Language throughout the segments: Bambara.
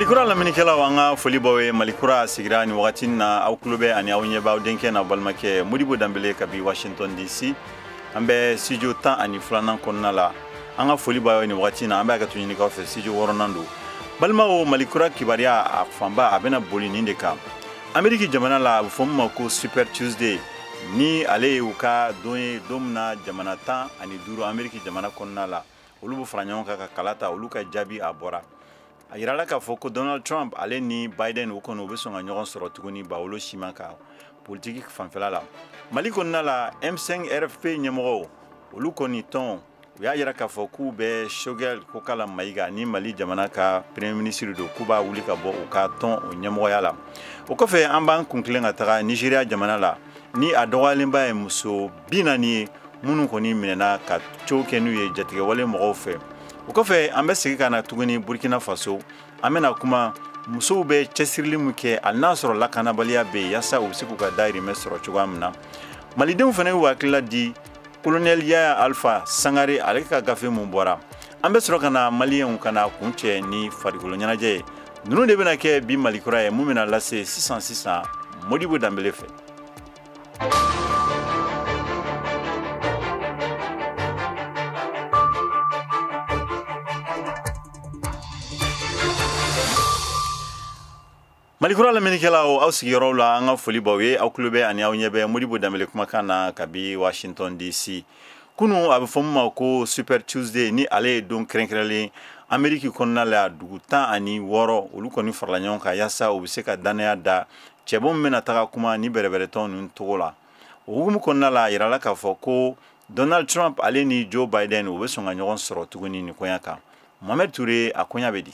Malikura lamɛnnikɛlaw, an ka foli b'aw ye. Malikura sigira nin wagati na, aw tulo bɛ ani aw ɲɛ b'aw denkɛ n'a balimakɛ Modibo Danbele kabi Washington DC. An bɛ studio 12nan kɔnɔna la. An ka foli b'aw ye nin wagati na. An bɛ hakɛto ɲini k'aw fɛ, studio 6nan don. Balimaw, Malikura kibaruya a fanba a bɛna boli nin de kan. Ameriki jamana la, a bɛ fɔ min ma ko Super Tuesday, ni ale ye u ka don ye, don min na jamana 15 Ameriki jamana kɔnɔna la, olu bɛ fara ɲɔgɔn kan ka kala ta. Olu ka jaabi a bɔra, a yirala k'a fɔ ko Donald Trump ale ni Biden, u kɔni u bɛ sɔn ka ɲɔgɔn sɔrɔ tuguni bawolo siman kan politiki fanfɛla la. Mali kɔnɔna la, M5 RFP ɲɛmɔgɔw, olu kɔni tɔn, u y'a yira k'a fɔ k'u bɛ Choguel Kokala Mayiga ni Mali jamana ka premier ministre don, k'u b'a wuli ka bɔ u ka tɔn o ɲɛmɔgɔya la. O kɔfɛ, an b'an kun tilen ka taga Nigeria jamana la, ni a dɔgɔyalenba ye muso 40 ye minnu kɔni minɛna ka cogo kɛ n'u ye jatigɛwale mɔgɔw fɛ. O kɔfɛ, an bɛ segin ka na tuguni Burkina Faso. An bɛna kuma musow bɛ cɛsirili min kɛ, hali n'a sɔrɔ lakanabaliya bɛ yen, yaasa u bɛ se k'u ka dahirimɛ sɔrɔ cogoya min na. Malidenw fana y'u hakilila di Colonel Yaya Alpha Sangare, ale ka gafe mun bɔra. An bɛ sɔrɔ ka na maliyɛnw ka na kun cɛ ni farikolo ɲɛnajɛ ye. Ninnu de bɛna kɛ bi Malikura ye, mun bɛna lase sisan sisan Modibo Danbele fɛ. Malikura lamɛnnikɛlaw, aw sigiyɔrɔw la, an ka foli b'aw ye. Aw tulo bɛ ani aw ɲɛ bɛ Modibo Danbele kumakan na kabi Washington DC. Kunu, a bɛ fɔ min ma ko Super Tuesday, ni ale ye don kɛrɛnkɛrɛnlen Ameriki kɔnɔna la, dugu 16, olu kɔni farala ɲɔgɔn kan yaasa u bɛ se ka dannaya da cɛbɔ min bɛna taga kuma ni bɛrɛbɛrɛtɔn ninnu tɔgɔ la. O hukumu kɔnɔna la, a yirala k'a fɔ ko Donald Trump ale ni Joe Biden, u bɛ sɔn ka ɲɔgɔn sɔrɔ tuguni nin koɲa kan. Mohamed Touré, a koɲa bɛ di?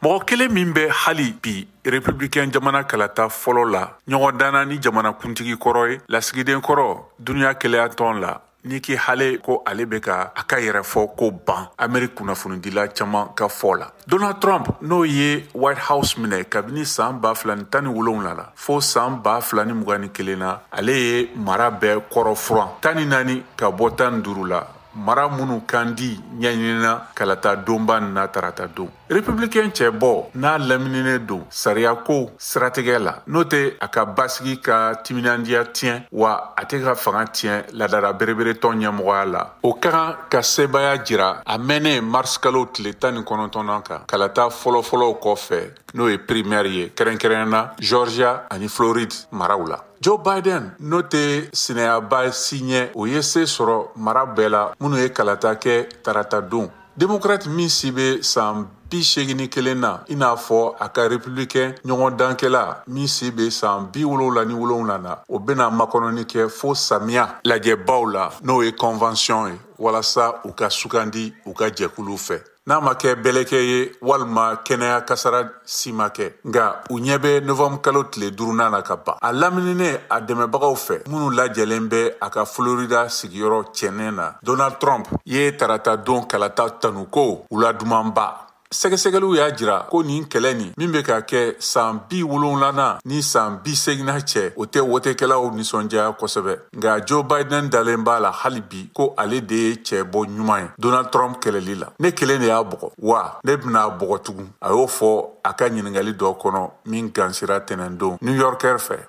Mɔgɔ kelen min bɛ hali bi Républicain jamana kalata fɔlɔ la ɲɔgɔn danna ni jamanakuntigi kɔrɔ ye, lasigiden kɔrɔ duniya keleya tɔn la, Nikki Haley, ko ale bɛ ka a ka yɛrɛ fɔ ko ban Ameriki kunnafonidila caman ka fɔ la. Donald Trump, n'o ye White House minɛ kabini san 2017 la fo san 2021 na, ale ye mara bɛɛ kɔrɔ furan 14 ka bɔ 15 la, mara minnu kan di ɲɛɲinina kalata donba na tarata don. Républicain cɛbɔ n'a lamininen don sariyako siratigɛ la, n'o tɛ a ka basigi ka timinandiya tiɲɛ, wa a tɛ ka fanga tiɲɛ ladara bereberetɔn ɲɛmɔgɔya la, o ka kan ka sebaaya jira a mɛnnen mars kalo tile 19nan kan kalata fɔlɔfɔlɔw kɔfɛ, n'o ye primaire ye, kɛrɛnkɛrɛnnenya na Georgia ani Floride maraw la. Joe Biden, n'o tɛ sinayaba si ɲɛ, o ye se sɔrɔ mara bɛɛ la minnu ye kalata kɛ tarata don. Démocrate min si bɛ san 81 na, i n'a fɔ a ka républicain ɲɔgɔndankɛla min si bɛ san 77 na, o bɛna makɔnɔni kɛ fo samiya lajɛbaw la, n'o ye convention ye, walasa u ka sugandi u ka jɛkuluw fɛ, n'a ma kɛ bɛlɛkɛ ye walima kɛnɛya kasara si ma kɛ. Nka u ɲɛ bɛ novembre kalo tile 5nan na ka ban. A lamininen a dɛmɛbagaw fɛ minnu lajɛlen bɛ a ka Florida sigiyɔrɔ cɛnɛ na, Donald Trump ye tarata don kalata tanu ko wula dumanba. Sɛgɛsɛgɛliw y'a jira ko nin kɛlɛ nin min bɛ ka kɛ san 70nan ni san 80nan cɛ, o tɛ wotekɛlaw nisɔndiya kosɛbɛ. Nka Joe Biden dalen b'a la hali bi ko ale de ye cɛbɔ ɲuman ye Donald Trump kɛlɛli la. Ne kelen de y'a bugɔ, wa ne bɛna a bugɔ tugun, a y'o fɔ a ka ɲininkali dɔ kɔnɔ min gansira tɛnɛndon New Yorker fɛ.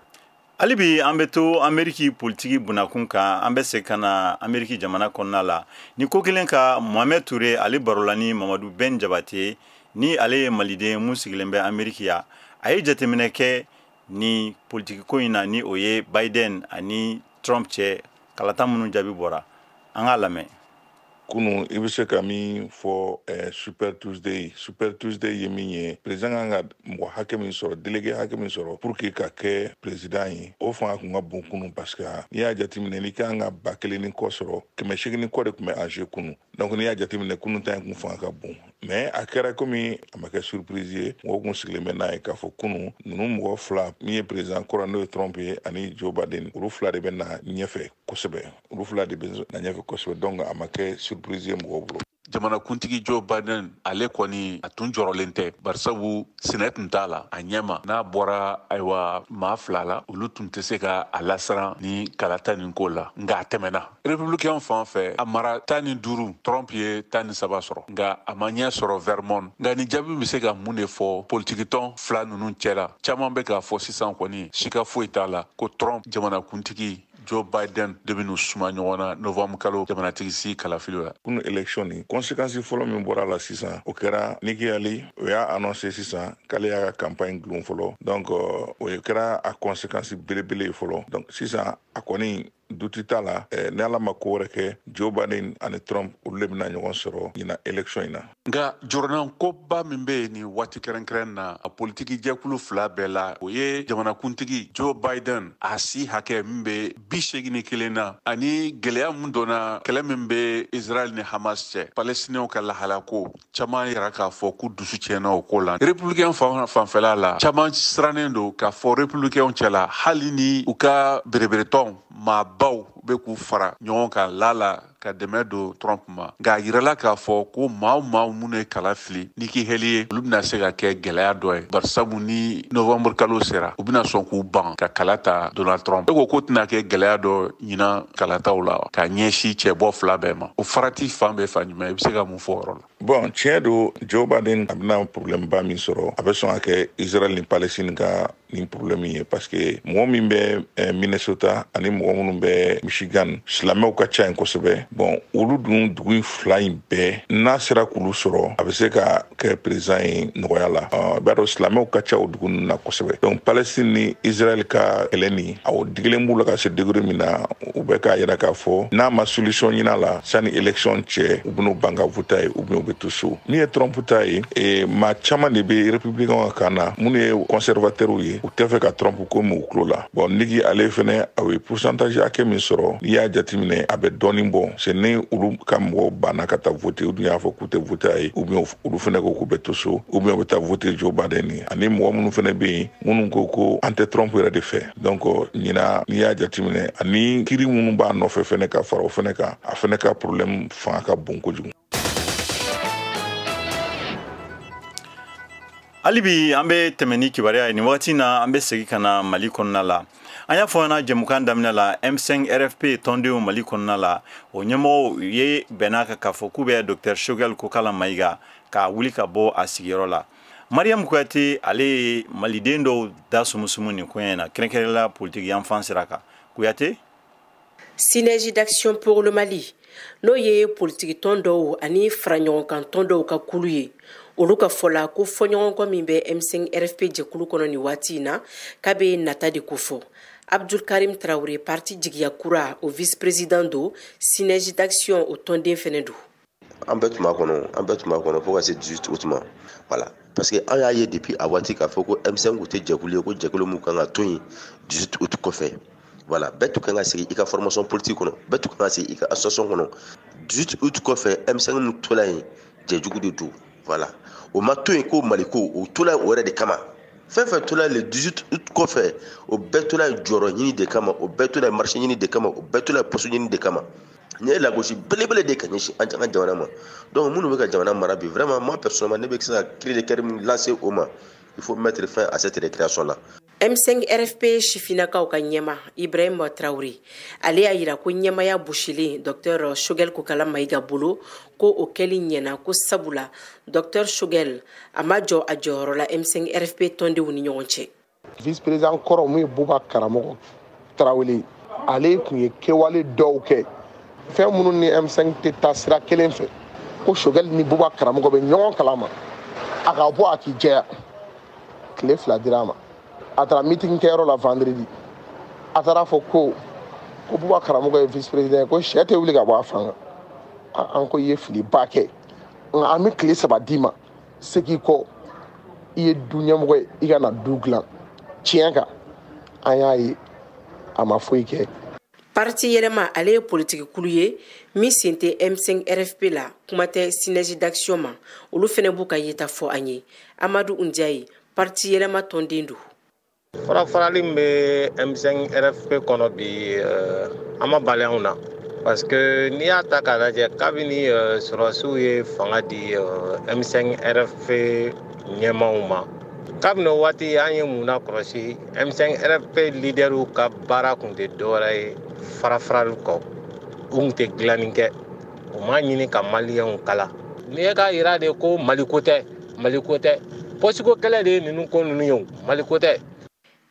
Hali bi an bɛ to Ameriki politiki bunakun kan. An bɛ segin ka na Ameriki jamana kɔnɔna la ni ko kelen ka. Mohamed Touré, ale barola ni Mamadu Ben Jabate, ni ale ye maliden mun sigilen bɛ Ameriki ya. A ye jateminɛ kɛ ni politiki ko in na, ni o ye Biden ani Trump cɛ kalata minnu jaabi bɔra. An k'a lamɛn. Kunu, i bɛ se ka min fɔ Super Tuesday, Super Tuesday ye min ye, président kan ka mɔgɔ hakɛ min sɔrɔ, délégué hakɛ min sɔrɔ pour que ka kɛ président ye, o fanga kun ka bon kunu, parce que n'i y'a jateminɛ, n'i kan ka 1000 ni kɔ sɔrɔ, 800 ni kɔ de tun bɛ enjeu kunu. Donc n'i y'a jateminɛ, kunu ta in kun fanga ka bon, mais a kɛra komi a ma kɛ surprise ye. Mɔgɔw kun sigilen bɛ n'a ye k'a fɔ kunu ninnu mɔgɔ fila min ye président kɔrɔ, n'o ye Trump ye, ani Joe Biden, olu fila de bɛ na ɲɛfɛ kosɛbɛ, olu fila de bɛ na ɲɛfɛ kosɛbɛ. Donc a ma kɛ surprise ye mɔgɔw bolo. Jamanakuntigi Joe Biden, ale kɔni a tun jɔrɔlen tɛ, barisabu sinɛ tun t'a la a ɲɛma. N'a bɔra ayiwa maa fila la, olu tun tɛ se ka a lasiran ni kalata nin ko la, nka a tɛmɛna. Républicain fan fɛ, a mara 15, Trump ye 13 sɔrɔ, nka a ma ɲɛ sɔrɔ Vermont. Nka nin jaabi bɛ se ka mun de fɔ politikitɔn fila ninnu cɛ la? Caman bɛ k'a fɔ sisan kɔni, sika foyi t'a la ko Trump jamanakuntigi Joe Biden de bɛn'u suma ɲɔgɔn na novembre kalo jamanatigi sigi kalafili la. Kunu élection ni conséquence fɔlɔ min bɔra la sisan, o kɛra Nikki Haley, o y'a annoncé sisan k'ale y'a ka campagne gulon fɔlɔ. Donc o kɛra a conséquence belebele ye fɔlɔ. Donc sisan a kɔni duti t'a la, ni Ala ma ko wɛrɛ kɛ, Joe Biden ani Trump, olu de bɛna ɲɔgɔn sɔrɔ ɲina élection in na. Nka jɔrɔnankoba min bɛ yen nin waati kɛrɛnkɛrɛn na a politiki jɛkulu fila bɛɛ la, o ye jamanakuntigi Joe Biden a si hakɛ min bɛ 81 na, ani gɛlɛya min donna kɛlɛ min bɛ Israël ni Hamas cɛ, Palestiniens ka lahalako. Caman yɛrɛ k'a fɔ k'u dusu tiɲɛna o ko la. Républicain fanfɛla la, caman sirannen don k'a fɔ républicain cɛ la, hali ni u ka bereberetɔn maabaw bɛ k'u fara ɲɔgɔn kan lala ka dɛmɛ don Trump ma, nka a yirala k'a fɔ ko maa o maa minnu ye kala fili Nikki Haley ye, olu bɛna se ka kɛ gɛlɛya dɔ ye, barisabu ni novembre kalo sera, u bɛna sɔn k'u ban ka kala ta Donald Trump. E ko k'o tɛna kɛ gɛlɛya dɔ ɲinan kalataw la ka ɲɛsin cɛbɔ fila bɛɛ ma? O farati fan bɛɛ fan jumɛn? I bɛ se ka mun fɔ o yɔrɔ la? Bon, tiɲɛ don, Joe Biden a bɛna problème ba min sɔrɔ, a bɛ sɔn ka kɛ Israël ni Palestine ka nin problème ye, parce que mɔgɔ min bɛ Minnesota ani mɔgɔ minnu bɛ Michigan, silamɛw ka ca yen kosɛbɛ. Bon, olu dun dugu in fila in bɛɛ, n'a sera k'olu sɔrɔ, a bɛ se ka kɛ président ye nɔgɔya la. I b'a dɔn silamɛw ka ca o dugu ninnu na kosɛbɛ. Donc Palestine ni Israël ka kɛlɛ nin, o digilen b'u la ka se degré min na, u bɛ k'a yira k'a fɔ n'a ma solution ɲini a la sani élection cɛ, u bɛn'u ban ka voter ye, ou bien u bɛ to so. Min ye Trump ta ye, maa caman de bɛ républicain ka kan na, minnu ye conservateurs ye, u tɛ fɛ ka Trump ko m'u tulo la. Bon, Nikki ale fɛnɛ, a ye pourcentage hakɛ min sɔrɔ, n'i y'a jateminɛ, a bɛ dɔɔnin bɔ. C'est ni olu ka mɔgɔw banna ka taa voter, u dun y'a fɔ k'u tɛ voter a ye, ou bien olu fɛnɛ ko k'u bɛ to so, ou bien u bɛ taa voter Joe Biden ye. Ani mɔgɔ minnu fɛnɛ bɛ yen, minnu ko ko an tɛ Trump yɛrɛ de fɛ. Donc ɲina, n'i y'a jateminɛ, ani kiiri minnu b'a nɔfɛ fɛnɛ ka fara o fɛnɛ kan, a fɛnɛ ka problème fanga ka bon kojugu. Hali bi an bɛ tɛmɛ ni kibaruya ye nin wagati na, an bɛ segin ka na Mali kɔnɔna la. An y'a fɔ an na jɛmukan daminɛ la, M5 RFP tɔndenw Mali kɔnɔna la, o ɲɛmɔgɔw ye bɛnna kan k'a fɔ k'u bɛ Dr Choguel Kokala Maïga k'a wuli ka bɔ a sigiyɔrɔ la. Mariam Kuyate, ale ye maliden dɔw da sumusumu nin koɲɛ in na, kɛrɛnkɛrɛnnenya la politiki yanfan sira kan. Kuyate. Synergie d'action pour le Mali, n'o ye politiki tɔn dɔw ani faraɲɔgɔnkan tɔn dɔw ka kulu ye, olu ka fɔ la ko fɔɲɔgɔnkɔ min bɛ M5 RFP jɛkulu kɔnɔ nin waati in na, k'a bɛ nata de kofɔ. Abdul Karim Traoré, parti jigiya kura o vice président don, Synergie d'action o tɔnden fɛnɛ don. An bɛɛ tun b'a kɔnɔ, an bɛɛ tun b'a kɔnɔ fo ka se 18 août ma. Voilà, parce que an y'a ye depuis a waati k'a fɔ ko M5 tun tɛ jɛkulu ye, ko jɛkulu min kan ka to yen 18 août kɔfɛ. Voilà, bɛɛ tun kan ka segin i ka formation politique kɔnɔ, bɛɛ tun kan ka segin i ka association kɔnɔ. 18 août kɔfɛ, M5 min tola yen, jɛjugu de don. Voilà, o ma to yen ko Mali ko, o tola yen o yɛrɛ de kama. Fɛn fɛn tola le 18 août kɔfɛ, o bɛɛ tola yen jɔyɔrɔ ɲini de kama, o bɛɛ tola yen marché ɲini de kama, o bɛɛ tola yen poste ɲini de kama. Nin ye lagosi belebele de ka ɲɛsin an ka jamana ma. Donc minnu bɛ ka jamana mara bi, vraiment moi personnellement, ne bɛ se ka cri de cœur min lancer o ma, il faut mettre fin à cette récréation là. M5 RFP sifinnakaw ka ɲɛma Ibrahim Traoré, ale y'a yira ko ɲɛmaya bosilen Dr Choguel Kokala Maïga bolo, ko o kɛli ɲɛna, ko sabula Dr Choguel a ma jɔ a jɔyɔrɔ la M5 RFP tɔndenw ni ɲɔgɔn cɛ. Vice président kɔrɔ mun ye Buba Karamɔgɔ Traoré, ale tun ye kɛwale dɔw kɛ, fɛn minnu ni M5 tɛ taa sira kelen fɛ, ko Choguel ni Buba Karamɔgɔ bɛ ɲɔgɔn kalama, a ka bɔ a k'i jɛya. Tile 2 dira a ma, a taara meeting kɛyɔrɔ la vendredi, a taara fɔ ko Buba Karamɔgɔ ye vice président ye, ko sɛ tɛ wuli ka bɔ a fan kan. An ko i ye filiba kɛ, nka an bɛ tile 3 d'i ma, segin kɔ, i ye du ɲɛmɔgɔ ye, i ka na du dilan tiɲɛ kan. An y'a ye a ma foyi kɛ. Parti yɛlɛma, ale ye politiki kulu ye min sen tɛ M5 RFP la, kuma tɛ Synergie d'action ma, olu fɛnɛ b'u ka yeta fɔ an ye. Amadu Ndiaye, parti yɛlɛma tɔnden don. Fara farali min bɛ M5 RFP kɔnɔ bi, an ma bali anw na. Parce que n'i y'a ta k'a lajɛ, kabini sɔrɔdasiw ye fanga di M5 RFP ɲɛmaaw ma, kabini o waati an ye mun na kɔlɔsi? M5 RFP leaderw ka baara kun tɛ dɔwɛrɛ ye fara farali kɔ. U kun tɛ dilanni kɛ, u m'a ɲini ka maliyɛnw kala. N'i ye k'a yira de ko Maliko tɛ, Maliko tɛ, pɔsiko kɛlɛ de ye ninnu ko ninnu ye o, Maliko tɛ.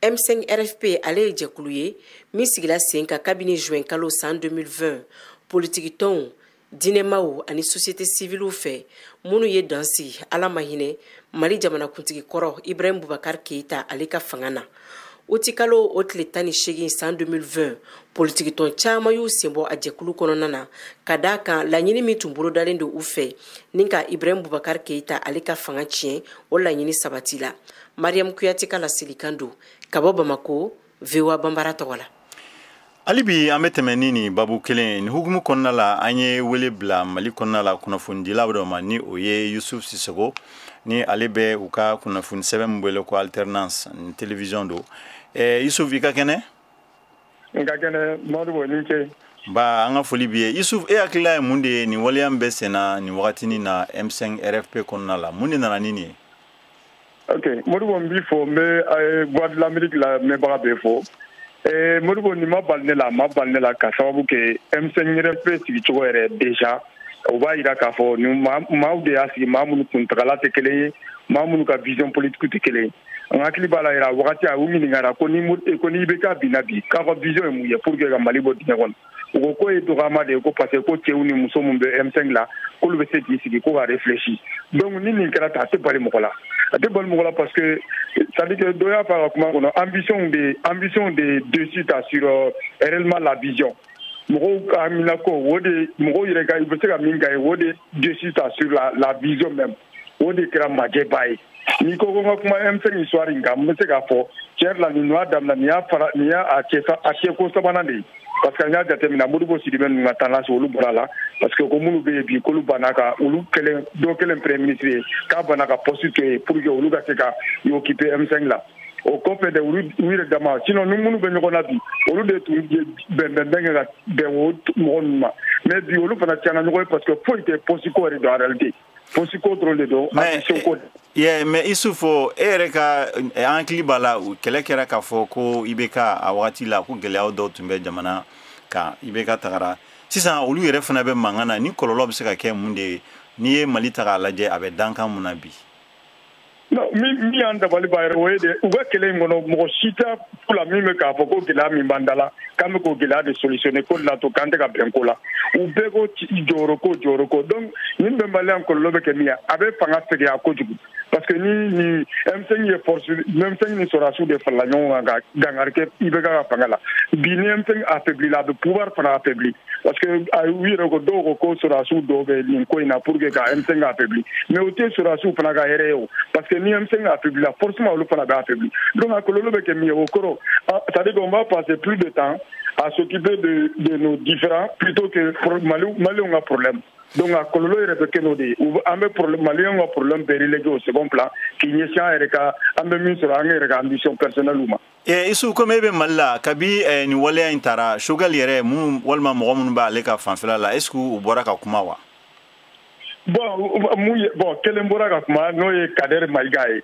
M5 RFP, ale ye jɛkulu ye min sigila sen kan kabini juin kalo san 2020, politikitɔnw, diinɛmaw ani société civile fɛ, minnu ye dan sigi, Ala ma hinɛ, Mali jamanakuntigi kɔrɔ Ibrahim Bubakar Keyita, ale ka fanga na. Utikalo o tile 18 san 2020, politikitɔn caman y'u senbɔ a jɛkulu kɔnɔna na, ka d'a kan laɲini min tun bolodalen don u fɛ ni ka Ibrahim Bubakar Keyita, ale ka fanga tiɲɛ, o laɲini sabati la. Mariam Kuyate ka laselikan don ka bɔ Bamako, VOA Banbara tɔgɔ la. Hali bi an bɛ tɛmɛ ni nin babu kelen nin hukumu kɔnɔna la. An ye wele bila Mali kɔnɔna la kunnafonidilaw dɔ ma, ni o ye Yusuf Sisoko, ni ale bɛ u ka kunnafoni sɛbɛn min wele ko Alternance ni télévision don. Yusuf, i ka kɛnɛ? N ka kɛnɛ, Modibo, ni ce. Ba, an ka foli b'i ye. Yusuf, e hakilila ye mun de ye nin waleya min bɛ sen na nin wagatinin na M5 RFP kɔnɔna la? Mun de nana ni nin ye? Ok, Modibo, n b'i fo, n bɛ Voix de l'Amérique la mɛnbaga bɛɛ fo. Modibo, nin ma bali ne la, a ma bali ne la, ka sababu kɛ M5 RFP sigicogo yɛrɛ déjà, o b'a yira k'a fɔ nin maaw de y'a sigi, maa minnu kuntagala tɛ kelen ye, maa minnu ka vision politique tɛ kelen ye. An hakili b'a la yɛrɛ, a wagati a y'u ɲininkara ko ni IBK binna bi, k'a ka vision ye mun ye pour que ka Mali bɔ dingɛ kɔnɔ. U ko k'o ye dɔgɔyama de ye, ko parce que ko cɛw ni muso min bɛ M5 la, k'olu bɛ se k'i sigi ko ka réfléchir. Donc ni nin kɛra tan, a tɛ bali mɔgɔ la, a tɛ bali mɔgɔ la, parce que c'est à dire que dɔ y'a fɔ a ka kuma kɔnɔ, ambition de dessus ta sur réellement la vision. Mɔgɔw ka hamina ko o de mɔgɔw yɛrɛ ka, i bɛ se ka min k'a ye, o de dessus ta sur la vision même, o de kɛra majɛba ye. N'i ko ko n ka kuma M5 histoire in kan, n bɛ se k'a fɔ tiɲɛ yɛrɛ la, nin y'a daminɛ, nin y'a fara, nin y'a a cɛ a cɛ ko sabanan de ye, parce que an y'a jateminɛ, Modibo Sidibe ninnu ka tendance, olu bɔra la, parce que ko minnu bɛ yen bi, k'olu banna ka olu kelen dɔ kelen premier ministre ye, k'a banna ka poste to yen pour que olu ka se ka i occuper M5 la. O kɔfɛ de, olu u yɛrɛ dama, sinon ni minnu bɛ ɲɔgɔn na bi, olu de tun ye bɛn bɛn kɛ ka bɛn o mɔgɔ ninnu ma. Mais bi, olu fana tiɲɛna ɲɔgɔn ye, parce que foyi tɛ, poste ko yɛrɛ don, en réalité poste ko dɔrɔn de don, ambition ko. Yeah, mais Issoufou, e yɛrɛ ka, an hakili b'a la, kɛlɛ kɛra k'a fɔ ko IBK a wagati la, ko gɛlɛyaw dɔw tun bɛ jamana kan, IBK tagara. Sisan olu yɛrɛ fana bɛ mankan na. Ni kɔlɔlɔ bɛ se ka kɛ mun de ye, n'i ye Mali ta k'a lajɛ, a bɛ dankan mun na bi? Non, min y'an dabali ba yɛrɛ, o ye de u ka kɛlɛ in kɔnɔ, mɔgɔ si tɛ fu la min bɛ k'a fɔ ko gɛlɛya min b'an da la, k'an bɛ k'o gɛlɛya de solutionner, ko de la to k'an tɛ ka bɛn ko la. U bɛɛ ko jɔyɔrɔ ko, jɔyɔrɔ ko. Donc nin bɛnbaliya kɔlɔlɔ bɛ kɛ min ye, a bɛ fanga fɛgɛya kojugu, parce que ni M5 ye force, M5 ni sɔrɔdasiw de farala ɲɔgɔn kan ka dankari kɛ IBK ka fanga la. Bi, ni M5 affaibli la, a bɛ pouvoir fana affaibli, parce que u yɛrɛ ko, dɔw ko ko sɔrɔdasiw dɔw bɛ nin ko in na pour que ka M5 affaibli, mais o tɛ sɔrɔdasiw fana ka hɛrɛ ye o, parce que ni M5 affaibli la, forcément olu fana bɛ affaibli. Donc a kɔlɔlɔ bɛ kɛ min ye, o kɔrɔ, c'est à dire qu'on va passer plus de temps à s'occuper de nos différends plutôt que Maliens ka problème. Donc a kɔlɔlɔ yɛrɛ bɛ kɛ n'o de ye. An bɛ problème, Maliens ka problème bɛɛ relégué au second plan, k'i ɲɛsin an yɛrɛ ka, an bɛ min sɔrɔ, an yɛrɛ ka ambition personnelle ma. Isu, komi e bɛ Mali la, kabi nin waleya in taara, Choguel yɛrɛ minnu walima mɔgɔ minnu b'ale ka fanfɛla la, est ce que u bɔra ka kuma wa? Bon, mun ye, bon, kelen bɔra ka kuma, n'o ye Kader Mayiga ye.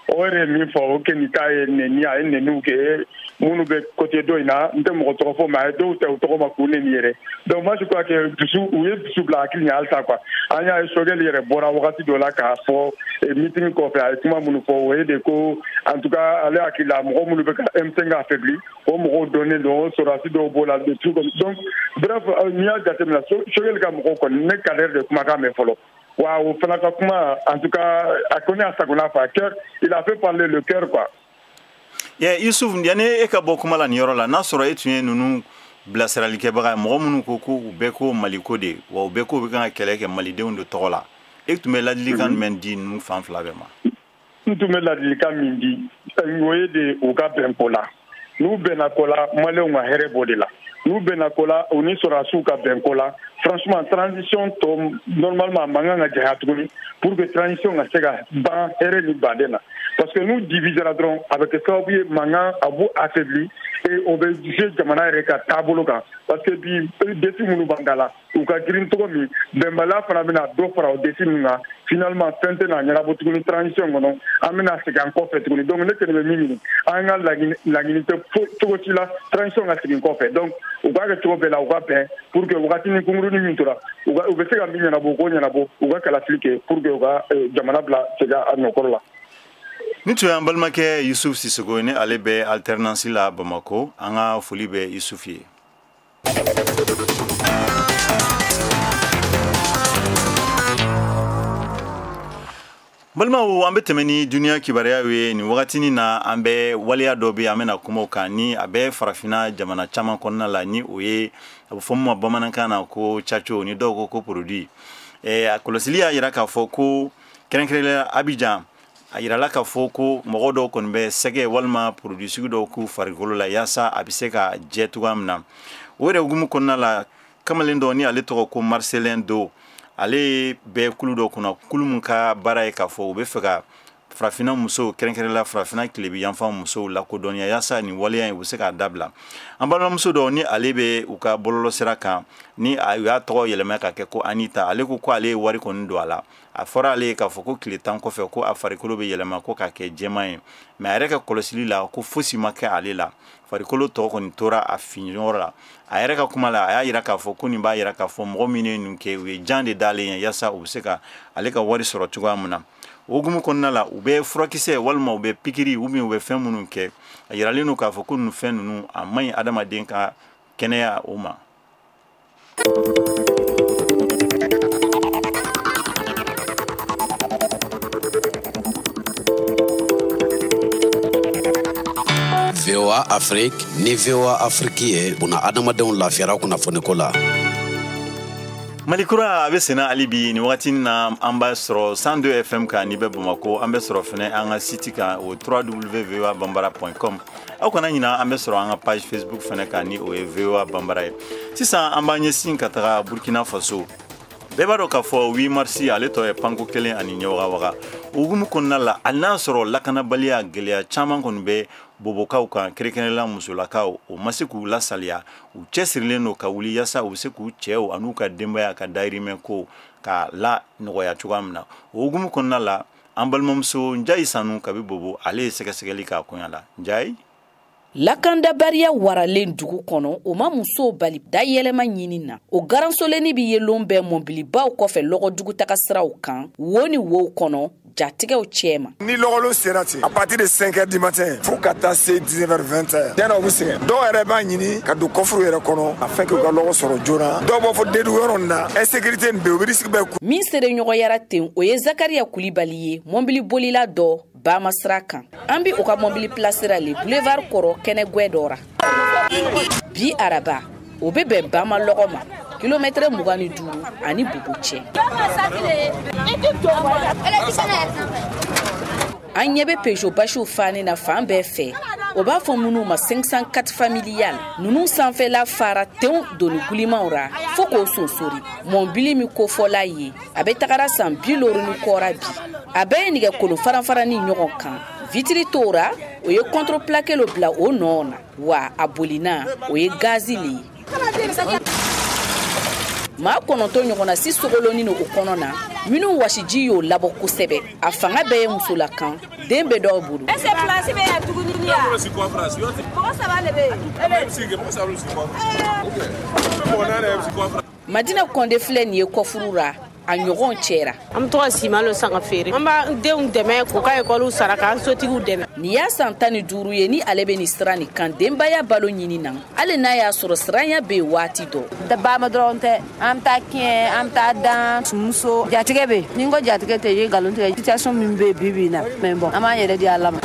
O yɛrɛ ye min fɔ, o kɛ ta ye nɛni, a ye nɛniw kɛ minnu bɛ côté dɔ in na, n tɛ mɔgɔ tɔgɔ fɔ, mais a ye dɔw ta u tɔgɔ ma k'u nɛni yɛrɛ. Donc moi, je crois que dusu, u ye dusu bila hakili ɲɛ halisa quoi. An y'a ye, Choguel yɛrɛ bɔra wagati dɔ la k'a fɔ meeting kɔfɛ, a ye kuma minnu fɔ, o ye de ko en tout cas ale hakili la, mɔgɔ minnu bɛ ka M5 affaibli, o mɔgɔw dɔnnen don, sɔrɔdasi dɔw b'o la, des trucs comme. Donc bref, n'i y'a jateminɛ, Choguel ka mɔgɔw kɔni, ne Kader de kumakan mɛn fɔlɔ wa, o fana ka kuma, en tout cas a kɔni a sagona fɛ, a cœur, il a fait parler le cœur quoi. Yeah, Yusuf, yanni e ka bɔ kuma la nin yɔrɔ la, n'a sɔrɔ e tun ye ninnu bilasiralikɛbaga ye, mɔgɔ minnu ko ko u bɛɛ ko Maliko de, wa u bɛɛ ko u bɛ kan ka kɛlɛ kɛ malidenw de tɔgɔ la, e tun bɛ ladilikan jumɛn di ninnu fan fila bɛɛ ma? N tun bɛ ladilikan min di, o ye de u ka bɛn ko la. N'u bɛnna ko la, maliyɛnw ka hɛrɛ b'o de la. N'u bɛnna ko la, u ni sɔrɔdasiw ka bɛn ko la, franchement transition tɔ, normalement a man kan ka janya tuguni, pour que transition ka se ka ban hɛrɛ ni baden na, parce que Parce que n'u divisera dɔrɔn, a bɛ kɛ sababu ye mankan a b'u affaibli et o bɛ jouer jamana yɛrɛ ka taabolo kan. Parce que bi défi minnu b'an da la, u ka girin cogo min, bɛnbaliya fana bɛna dɔ fara o défi ninnu kan. Finalement fɛn tɛna ɲɛnabɔ tuguni transition kɔnɔ, an bɛna segin an kɔfɛ tuguni. Donc ne kɛlen bɛ min ɲini, an ka laɲini tɛ cogo si la transition ka segin kɔfɛ. Donc u k'a kɛ cogo bɛɛ la u ka bɛn pour que wagatinin kunkurunin min tora, u bɛ se ka min ɲɛnabɔ, u k'o ɲɛnabɔ, u ka kalafili kɛ pour que u ka jamana bila segin a nɔkɔrɔ la. Ni tun y'an balimakɛ Yusuf Sisoko ni ale bɛ alternance la Bamako, an ka foli bɛ Yusuf ye. Balimaw, an bɛ tɛmɛ ni duniya kibaruyaw ye nin wagatinin na. An bɛ waleya dɔ bɛ, an bɛna kuma o kan, ni a bɛ farafinna jamana caman kɔnɔna la, ni o ye a bɛ fɔ min ma bamanankan na ko caco, ni dɔw ko produit. A kɔlɔsili y'a jira k'a fɔ ko kɛrɛnkɛrɛnnenya Abidjan, a yirala k'a fɔ ko mɔgɔ dɔw kɔni bɛ sɛgɛ walima produit sugu dɔw k'u farikolo la yaasa a bɛ se ka jɛ cogoya min na. O yɛrɛ hukumu kɔnɔna la, kamalen dɔ ni ale tɔgɔ ko Marcelin Do, ale bɛ kulu dɔ kunna, kulu min ka baara ye k'a fɔ u bɛ fɛ ka farafinna musow, kɛrɛnkɛrɛnnenya farafinna tilebi yanfan musow lakodɔnniya yaasa nin waleya in u bɛ se k'a dabila. An balimamuso dɔ ni ale bɛ u ka bɔlɔlɔsira kan, ni u y'a tɔgɔ yɛlɛma ka kɛ ko Anita, ale ko ale ye wari kɔni don a la. A fɔra ale ye k'a fɔ ko tile 10 kɔfɛ ko a farikolo bɛ yɛlɛma ko k'a kɛ jɛman ye, mais a yɛrɛ ka kɔlɔsili la ko fosi ma kɛ ale la, farikolo tɔ kɔni tora a finyɔrɔ la. A yɛrɛ ka kuma la, a y'a jira k'a fɔ ko nin b'a jira k'a fɔ mɔgɔ minnu ye nin kɛ, u ye jan de d'ale ɲɛ yaasa u bɛ se ka ale ka wari sɔrɔ cogoya min na. O hukumu kɔnɔna la, u bɛ furakisɛ walima u bɛ pikiri ou bien u bɛ fɛn minnu kɛ, a yiralen don k'a fɔ ko nin fɛn ninnu a man ɲi adamaden ka kɛnɛya o ma. VOA Afrique ni VOA Afrique ye buna adamadenw lafiyara kunnafoniko la. Malikura a bɛ senna hali bi nin wagati na, an b'a sɔrɔ 102 FM kan ni bɛ Bamako, an bɛ sɔrɔ fɛnɛ an ka site kan o www.voabambara.com. Aw kana ɲina, an bɛ sɔrɔ an ka page Facebook fɛnɛ kan ni o ye VOA Bambara ye. Sisan an b'an ɲɛsin ka taga Burkina Faso. Bɛɛ b'a dɔn k'a fɔ 8 mars ale tɔ ye panko kelen ani ɲɛwagawaga. O hukumu kɔnɔna la, hali n'a sɔrɔ lakanabaliya gɛlɛya caman kɔni bɛ bobokaw kan, kɛrɛnkɛrɛnnenya musolakaw, o ma se k'u lasaliya. U cɛsirilen don ka wuli yaasa u bɛ se k'u cɛw an'u ka denbaya ka dayirimɛ ko ka la nɔgɔya cogoya min na. O hukumu kɔnɔna la, an balimamuso Njayi Sanu kabi Bobo, ale ye sɛgɛsɛgɛli k'a koɲa la. Njayi. Lakandabariya waralen dugu kɔnɔ, o ma musow bali dayɛlɛma ɲini na. O garansolenni bɛ ye lon bɛɛ mɔbilibaw kɔfɛ lɔgɔdugutaga siraw kan, wo ni wow kɔnɔ, jatigɛw cɛma. Ni lɔgɔlo sera ten, à partir de 5 heures du matin fo ka taa se 19 heures 20 heures, tiɲɛna u bɛ sɛgɛn. Dɔw yɛrɛ b'a ɲini ka don kɔfuru yɛrɛ kɔnɔ afin que u ka lɔgɔ sɔrɔ joona. Dɔw b'a fɔ dedu yɔrɔ nin na, insécurité nin bɛ yen, u bɛ risque bɛɛ ku. Min sere ɲɔgɔnyara ten, o ye Zakaria Kulibali ye, mɔbili bolila dɔ Bama sira kan. An bi o ka mɔbili placera le boulevard kɔrɔ kɛnɛgwɛ dɔ ra. Bi araba, o bɛ bɛn Bama lɔgɔ ma, kilomɛtɛrɛ 25 ani Bobo cɛ. An ɲɛ bɛ Peugeot basiw faani na fan bɛɛ fɛ. O b'a fɔ minnu ma 504 familial. Ninnu sanfɛla fara tenw doni gulimaw ra fo k'o sonsori. Mɔbili min kofɔla ye, a bɛ tagara san 50 ni kɔra bi. A bɛɛ ye nɛgɛkolo faranfarani ɲɔgɔn kan. Vitiri t'o ra, o ye contreplaqué lo bila o nɔ na. Wa a bolina, o ye gazi le ye. Maa 9 ɲɔgɔnna si sogolonin don o kɔnɔ na, minnu wasiji y'o labɔ kosɛbɛ. A fanga bɛɛ ye musolakan, den bɛ dɔw bolo. Madina Kɔnde filɛ nin ye kɔfuru ra, a ɲɔgɔn cɛra. An bɛ to ka siman dɔ san ka feere. An b'an denw dɛmɛ k'u ka ekɔliw sara, k'an sotigiw dɛmɛ. Nin y'a san 15 ye ni ale bɛ nin sira nin kan denbaya balo ɲini na, hali n'a y'a sɔrɔ siranya bɛ yen waati dɔ. Baama dɔrɔn tɛ, an bɛ taa kɛn, an bɛ taa dan, muso, jatigɛ bɛ yen. Ni n ko jatigɛ tɛ, i ye nkalon tigɛ. Situation min bɛ yen bi bi in na, mais bon, an b'an yɛrɛ di Ala ma.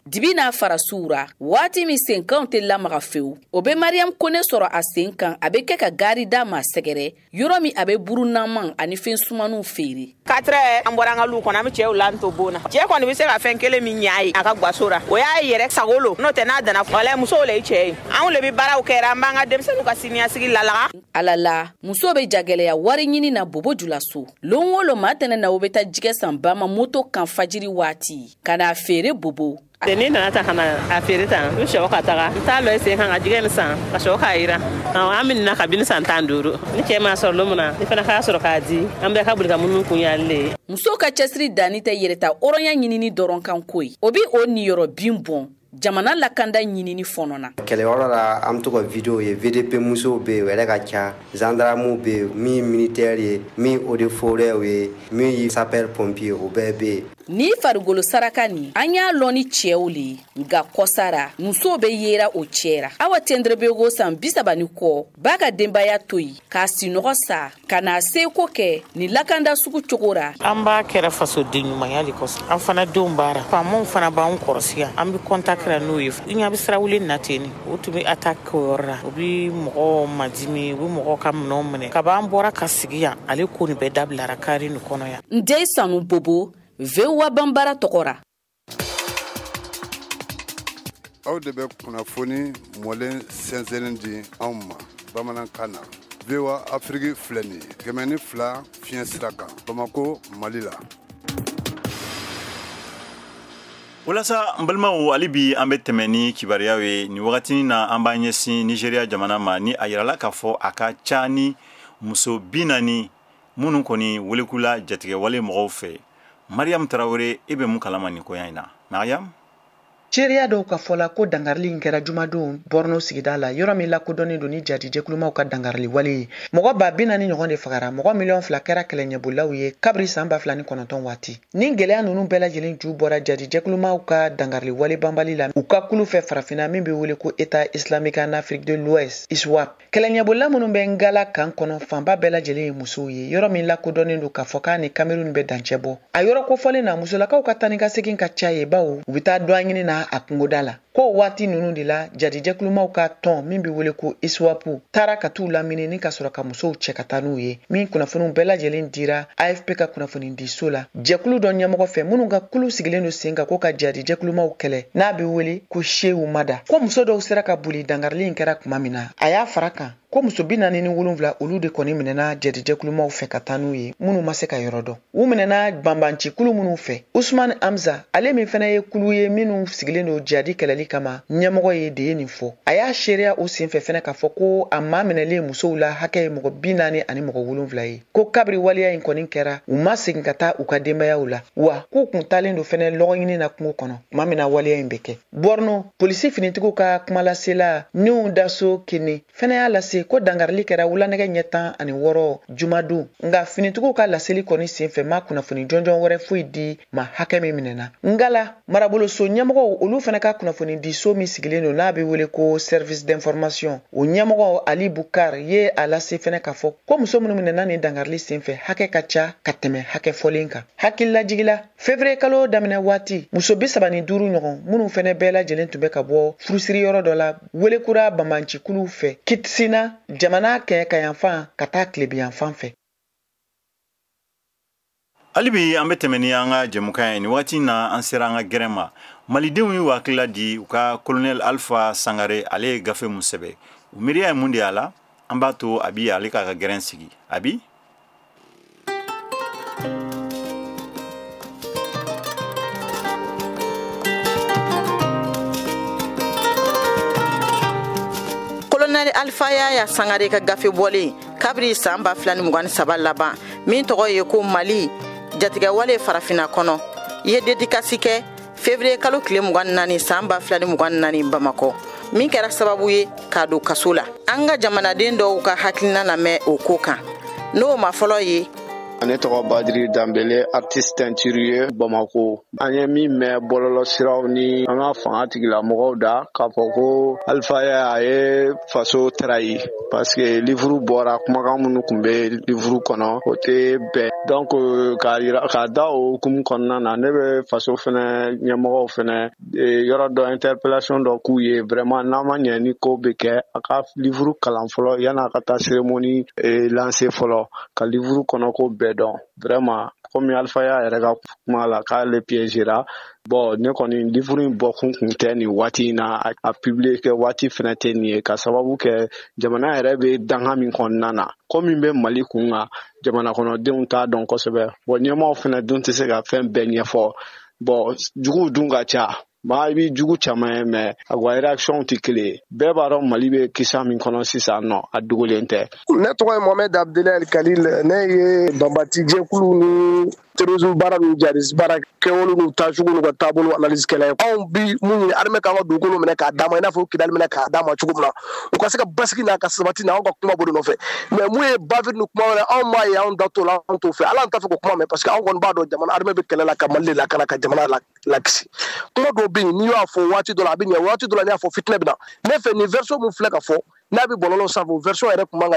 Dibi n'a fara suura waati min senkanw tɛ lamaga fewu, o bɛ Mariam Kone sɔrɔ a sen kan. A bɛ kɛ ka gari da ma sɛgɛrɛ yɔrɔ min a bɛ burunaman ani fɛn sumanw feere. 4 heures an bɔra an ka lu kɔnɔ, an bɛ cɛw la to bon na. Cɛ kɔni bɛ se ka fɛn kelen min ɲɛ a ye a ka gaso ra, o y'a yɛrɛ sago lo, n'o tɛ n'a danna walayi musow le ye cɛ ye. Anw le bɛ baaraw kɛra, an b'an ka denmisɛnninw ka siniɲɛsigi lalaga. Ala la muso bɛ jagɛlɛya wari ɲini na Bobo Julaso. Lon o lon maa tɛnɛ na o bɛ taa jɛgɛ san Bama moto kan fajiri waati ka n'a feere Bobo. Ni nana ta ka na a feere tan, n bɛ sɔrɔ ka taga n t'a lɔ i sen kan ka jɛgɛ nin san ka sɔrɔ k'a yira. An bɛ nin na kabini san 15. Ni cɛ m'a sɔrɔ don min na, ni fana k'a sɔrɔ k'a di, an bɛɛ ka boli ka minnu kun y'ale ye. Muso ka cɛsiri danni tɛ yɛrɛta hɔrɔnya ɲinini dɔrɔn kan ko ye, o bɛ o niyɔrɔ bin bɔn jamana lakanda ɲinini fɔnɔ na. Kɛlɛyɔrɔ la an bɛ to ka video ye, VDP musow bɛ yen o yɛrɛ ka ca, gendarmew bɛ yen, min ye militaire ye, min ye eaux et forêts ye, min ye sapeur pompier, o bɛɛ bɛ yen. Ni farikolo saraka nin an y'a lɔn ni cɛw le ye, nka kɔsara musow bɛ yera o cɛra. Awa Tendrebego san 30 ni kɔ b'a ka denbaya to yen k'a sinɔgɔ sa ka n'a seko kɛ ni lakanda sugu cogo ra. An b'a kɛra fasoden ɲumanya de kosɔn, an fana denw baara faamaw fana b'an kɔrɔsi yan, an bɛ contact la n'u ye. I ɲɛ bɛ sira wuli na ten, o tun bɛ attaque o yɔrɔ la, u bɛ mɔgɔw madimi, u bɛ mɔgɔw ka minɛnw minɛ. Kab'an bɔra ka sigi yan, ale ko nin bɛɛ dabilara kari nin kɔnɔ yan. Ndeye Sanu Bobo, VOA Banbara tɔgɔ ra. Aw de bɛ kunnafoni mɔlen sɛnsɛnnen di anw ma bamanankan na. VOA Afrique filɛ nin ye 102 fiɲɛ sira kan Bamako, Mali la. Walasa n balimaw, hali bi an bɛ tɛmɛ ni kibaruyaw ye. Nin wagati na an b'an ɲɛsin Nigeria jamana ma, ni a yirala k'a fɔ a ka ca ni muso 40 minnu kɔni welekula jatigɛwale mɔgɔw fɛ. Mariam Tarawele, e bɛ mun kalama nin koɲa in na? Mariam? Seereya dɔw ka fɔ la ko dangarili in kɛra jumadon Borno sigida la, yɔrɔ min lakodɔnnen don ni jadijɛkulumaw ka dangarili wale ye. Mɔgɔ 40,000 ɲɔgɔn de fagara, mɔgɔ 2 miliyɔn kɛra kɛlɛɲɛbolilaw ye kabiri san 2009 waati. Nin gɛlɛya ninnu bɛɛ lajɛlen ju bɔra jadijɛkulumaw ka dangarili wale banbali la u ka kulu fɛ farafinna min bɛ wele ko État islamique en Afrique de l'Ouest, ISWAP. Kɛlɛɲɛbolila minnu bɛ Ngala kan kɔnɔ, fanba bɛɛ lajɛlen ye musow ye, yɔrɔ min lakodɔnnen don k'a fɔ k'a ni Cameroun bɛ dancɛ bɔ. A yɔrɔ kofɔlen na, musolakaw ka taa ni ka segin ka ca ye, bawo u bɛ taa dɔ ɲini na a kungoda la. Ko waati ninnu de la jadijɛkulumaw ka tɔn min bɛ wele ko ISWAP taara ka t'u lamini ni ka sɔrɔ ka musow cɛ ka taa n'u ye, min kunnafoniw bɛɛ lajɛlen dira AFP ka kunnafonidiso la jɛkulu dɔ ɲɛmɔgɔ fɛ minnu ka kulu sigilen don sen kan ko ka jadijɛkulumaw kɛlɛ n'a bɛ wele ko Shehu Mada. Ko muso dɔw sera ka boli dangarili in kɛra tuma min na, a y'a fara kan ko muso 47 olu de kɔni minɛna jadijɛkulumaw fɛ ka taa n'u ye, minnu ma se ka yɔrɔ dɔn. U minɛna banbancikulu minnu fɛ, Usman Hamza, ale min fana ye kulu ye minnu sigilen don jadi kɛlɛli kama ɲɛmɔgɔ ye, de ye nin fɔ. A y'a seereya o senfɛ fɛnɛ k'a fɔ ko a maa minɛlen musow la hakɛ ye mɔgɔ 47 ye. Ko kabiri waleya in kɔni kɛra, u ma segin ka taa u ka denbayaw la, wa k'u kun taalen don fɛnɛ lɔgɔ ɲini na kungo kɔnɔ tuma min na waleya in bɛ kɛ. Borno polisi finitigiw ka kumalasela Niw Daso Kene fɛnɛ y'a lase ko dangarili kɛra wulanɛgɛ ɲɛ 16 jumadon, nka finitigiw ka laseli kɔni senfɛ ma kunnafoni jɔnjɔn wɛrɛ foyi di ma hakɛ min minɛna. Ngala maraboloso ɲɛmɔgɔw olu fɛnɛ ka kunnafoni di so min sigilen don n'a bɛ wele ko service d'information, o ɲɛmɔgɔ Ali Bukar ye a lase fɛnɛ k'a fɔ ko muso minnu minɛna nin dangarili senfɛ hakɛ ka ca ka tɛmɛ hakɛ fɔlen kan. Hakililajigila, février kalo daminɛ waati, muso 35 ɲɔgɔn minnu fɛnɛ bɛɛ lajɛlen tun bɛ ka bɔ furusiri yɔrɔ dɔ la welekura banbancikuluw fɛ Kitsina jamana kɛɲɛkayanfan ka taa tilebiyanfan fɛ. Hali bi an bɛ tɛmɛ ni an ka jɛmukan ye. Nin waati na an sera an ka gɛrɛn ma. Malidenw y'u hakilila di u ka colonel Alpha Sangare, ale ye gafe mun sɛbɛn, u miiriya ye mun de y'a la? An b'a to a bi ale k'a ka gɛrɛn sigi. A bi Colonel Alpha Yaya Sangare ka gafe bɔlen kabiri san 2023 laban, min tɔgɔ ye ko Mali jatigɛwale farafinna kɔnɔ, i ye dédicace kɛ février kalo tile 24 san 2024 Bamakɔ, min kɛra sababu ye k'a don kaso la. An ka jamanaden dɔw ka hakilina lamɛn o ko kan, n'o ma fɔlɔ ye Ne tɔgɔ Badiri Danbele, artiste teinturier Bamako. An ye min mɛn bɔlɔlɔsiraw ni an ka fanga tigilamɔgɔw da k'a fɔ ko Alpha a ye faso trahi parce que livre bɔra, kumakan minnu tun bɛ livre kɔnɔ, o tɛ bɛn. Donc k'a yira k'a da o hukumu kɔnɔna na, ne bɛ faso fɛnɛ ɲɛmɔgɔw fɛnɛ yɔrɔ dɔ interpellation dɔ k'u ye. Vraiment, n'a ma ɲɛ ni ko bɛ kɛ, a ka livre kalan fɔlɔ yan'a ka taa cérémonie lancer fɔlɔ, ka livre kɔnɔ ko bɛɛ dɔn. Vraiment, komi Alpha y'a yɛrɛ ka kuma la k'ale piégera, bon, ne kɔni livre in bɔkun kun tɛ nin waati in na, a publier kɛ waati fɛnɛ tɛ nin ye, ka sababu kɛ jamana yɛrɛ bɛ danga min kɔnɔna na, ko min bɛ Mali kun kan, jamana kɔnɔdenw t'a dɔn kosɛbɛ. Bon, ɲɛmaaw fɛnɛ dun tɛ se ka fɛn bɛɛ ɲɛfɔ. Bon, juguw dun ka ca, maa i b'i jugu caman ye, mais a ka réaction tɛ kelen ye. Bɛɛ b'a dɔn Mali bɛ kisa min kɔnɔ sisan nɔ, a dogolen tɛ. Ne tɔgɔ ye Mohamed Abdelaye Khalil. Ne ye banbati jɛkulu ni terrorisme baara ni jihadiste baara kɛwale n'u taacogo n'u ka taabolo analyse kɛla ye. Anw bi mun ɲini? Armée k'an ka dugukolo minɛ k'a d'a ma, i n'a fɔ Kidali minɛ k'a d'a ma cogo min na, u ka se ka basigi n'a ka sabati na. Anw ka kuma b'o de nɔfɛ. Mais mun ye bavure ni kuma wɛrɛ, anw m'a ye, anw da t'o la, anw t'o fɛ. Ala, an t'a fɛ k'o kuma mɛn, parce que anw kɔni b'a dɔn jamana armée bɛ kɛlɛ la ka Mali de lakana, ka jamana lakisi. Kuma dɔw bɛ yen, n'i y'a fɔ waati dɔ la, a bɛ ɲɛ, waati dɔ la, n'i y'a fɔ, fitinɛ bɛ na. Ne fɛ, nin version mun filɛ ka fɔ n'a bɛ bɔlɔlɔ sanfɛ, o version yɛrɛ tun man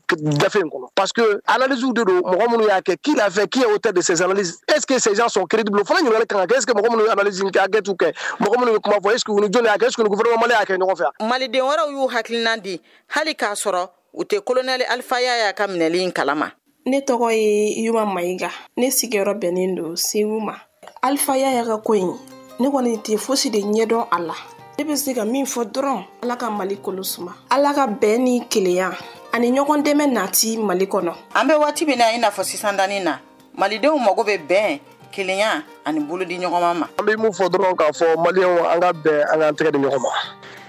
ka gafe in kɔnɔ, parce que analyse de don. Mɔgɔ minnu y'a kɛ, qui l'a fait, qui est auteur de ces analyses, est-ce que ces gens sont crédibles? O fana ɲininkali kan ka kɛ. Est-ce que mɔgɔ minnu ye analyse kɛ, enquête kɛ, mɔgɔ minnu ye kuma fɔ, est-ce que u ni jɔnni y'a kɛ, est-ce que ni gouvernement malien y'a kɛ ɲɔgɔn fɛ? Maliden wɛrɛw y'u hakilina di hali k'a sɔrɔ u tɛ kolonɛli Alpha Yaya ka minɛli in kalama. Ne tɔgɔ ye Yuma Mayiga, ne sigiyɔrɔ bɛnnen don Segu ma. Alpha Yaya ka ko in, ne kɔni tɛ fosi de ɲɛdɔn a la. Ne bɛ se ka min fɔ dɔrɔn, Ala ka Mali kolo suma, Ala ka bɛn ni kelenya ani ɲɔgɔn dɛmɛ nati Mali kɔnɔ. An bɛ waati min na i n'a fɔ sisan danni na, malidenw mago bɛ bɛn, kelenya ani bolodi ɲɔgɔnma ma. An bɛ mun fɔ dɔrɔn k'a fɔ maliyɛnw, an ka bɛn, an k'an tɛgɛ di ɲɔgɔn ma.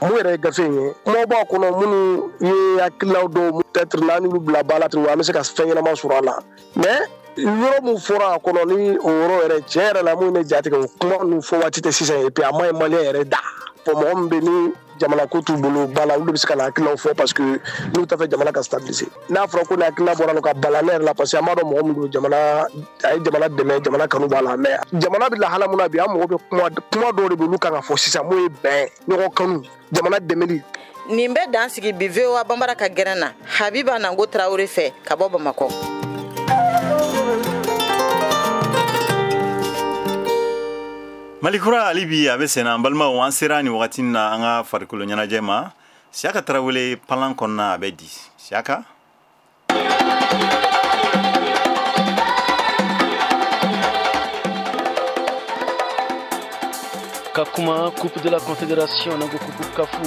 Mun yɛrɛ ye gafe in ye, kumaw b'a kɔnɔ minnu ye hakilinaw dɔw peut-être n'an y'olu bila ba la, an bɛ se ka fɛn ɲɛnama sɔrɔ a la. Mais yɔrɔ mun fɔra a kɔnɔ, ni o yɔrɔ yɛrɛ, tiɲɛ yɛrɛ la, mun ye ne jatigɛ, o kuma ninnu fɔ waati tɛ sisan. Et puis a ma ɲi maliyɛn yɛrɛ da fɔ. Mɔgɔ min bɛ ni jamana ko t'u bolo ba la, olu de bɛ se ka na hakilinaw fɔ, parce que n'u t'a fɛ jamana ka stabiliser. N'a fɔra ko ni hakilina bɔra la ka bala ne yɛrɛ la, parce que an b'a dɔn mɔgɔ min don, jamana a ye jamana dɛmɛ, jamana kanu b'a la. Mais jamana bɛ lahala mun na bi, an mago bɛ kuma kuma dɔw de bɛ, olu kan ka fɔ sisan, mun ye bɛn, ɲɔgɔn kanu, jamana dɛmɛli. Nin bɛ dan sigi bi VOA Banbara ka gɛrɛn na, Habiba Nango Tarawele fɛ ka bɔ Bamakɔ. Malikura hali bi a bɛ senna. An balimaw, an sera nin wagati na an ka farikolo ɲɛnajɛ ma. Siyaka Tarawele palan kɔnɔna, a bɛ di Siyaka. Ka kuma Coupe de la Confédération n'an ko Coupe CAF,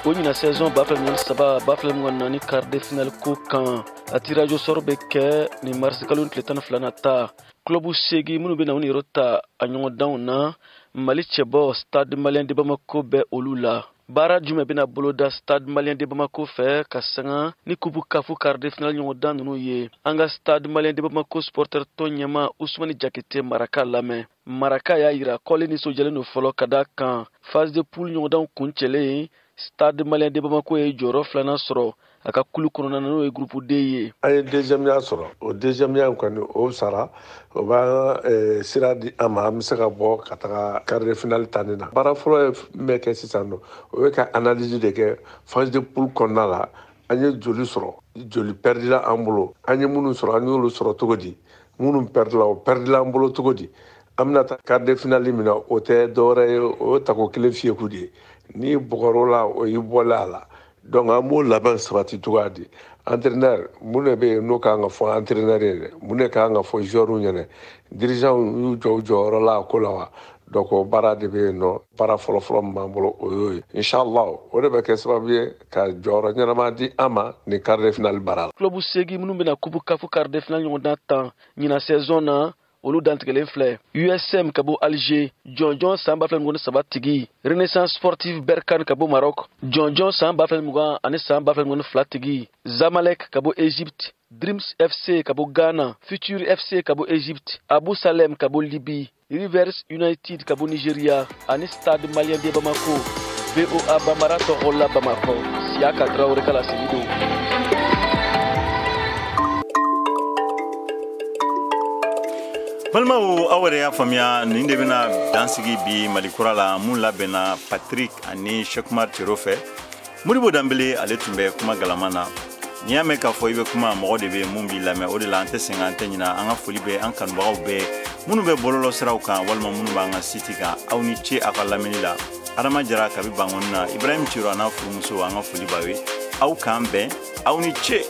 o ɲina saison 2023 2024 quart de finale ko kan, a tirage au sort bɛ kɛ ni mars kalo tile 12 nata. Club 8 minnu bɛ na u niyɔrɔ ta a ɲɔgɔndanw na, Mali cɛbɔ Stade Malien de Bamako bɛ olu la. Baara jumɛn bɛna boloda Stade Malien de Bamako fɛ ka sanga ni Coupe CAF quart de finale ɲɔgɔndan ninnu ye? An ka Stade Malien de Bamako supporter tɔn ɲɛma Usumani Jakite Maraka lamɛn. Maraka y'a yira k'ale nisɔndiyalen don fɔlɔ, ka da kan phase de poule ɲɔgɔndanw kuncɛlen, Stade Malien de Bamako ye jɔyɔrɔ filanan sɔrɔ a ka kulu kɔnɔna na, n'o ye groupe D ye. An ye deuxième ya sɔrɔ, o deuxième ya kɔni o sara, o b'an sira di an ma, an bɛ se ka bɔ ka taga quart de finale tanni na. Baara fɔlɔ ye min bɛ kɛ sisan nɔ, o ye ka analyse de kɛ phase de poule kɔnɔna la. An ye joli sɔrɔ, joli perdila an bolo, an ye minnu sɔrɔ, an y'olu sɔrɔ cogo di, minnu perdila, o perdila an bolo cogo di. An bɛna taa quart de finale min na, o tɛ dɔwɛrɛ ye, o ye tako kelen fiyeku de ye. N'i bɔgɔr'o la, o y'i bɔlen a la. Donc an b'o labɛn sabati cogoya di? Entraîneur, mun de bɛ yen n'o kan ka fɔ entraîneur ye dɛ, mun de kan ka fɔ joueur ɲɛna, dirigeant y'u jɔ u jɔyɔrɔ la a ko la wa? Donc o baara de bɛ yen nɔ. Baara fɔlɔfɔlɔ min b'an bolo, o y'o ye. Inshallah, o de bɛ kɛ sababu ye ka jɔyɔrɔ ɲɛnama di an ma nin quart de finale baara la. Club 8 minnu bɛna Coupe CAF quart de finale ɲɔgɔndan tan ɲinan saison na, olu dantigɛlen filɛ: USM ka bɔ Alger, jɔnjɔn san 2023 tigi, Renaissance Sportive Berkane ka bɔ Maroc, jɔnjɔn san 2020 ani san 2022 tigi, Zamalek ka bɔ Egypte, Dreams FC ka bɔ Ghana, Future FC ka bɔ Egypte, Abu Salem ka bɔ Libye, Rivers United ka bɔ Nigeria ani Stade Malien de Bamako. VOA Bambara tɔgɔ la Bamakɔ, Siyaka Tarawele ka laseli don. Balimaw, aw yɛrɛ y'a faamuya, nin de bɛna dan sigi bi Mali kura la, mun labɛnna Patrick ani Cheikh Cero fɛ. Modibo Danbele, ale tun bɛ kuma galama na. N'i y'a mɛn k'a fɔ i bɛ kuma, mɔgɔ de bɛ mun b'i lamɛn. O de la an tɛ sɛgɛn, an tɛ ɲina. An ka foli bɛ an kanubagaw bɛɛ, minnu bɛ bɔlɔlɔ siraw kan walima minnu b'an ka site kan. Aw ni ce aw ka lamɛnni la. Adama Jara kabi Bangɔni na, Ibrahim Cero a n'a furumuso, an ka foli b'aw ye. Aw k'an bɛn, aw ni ce.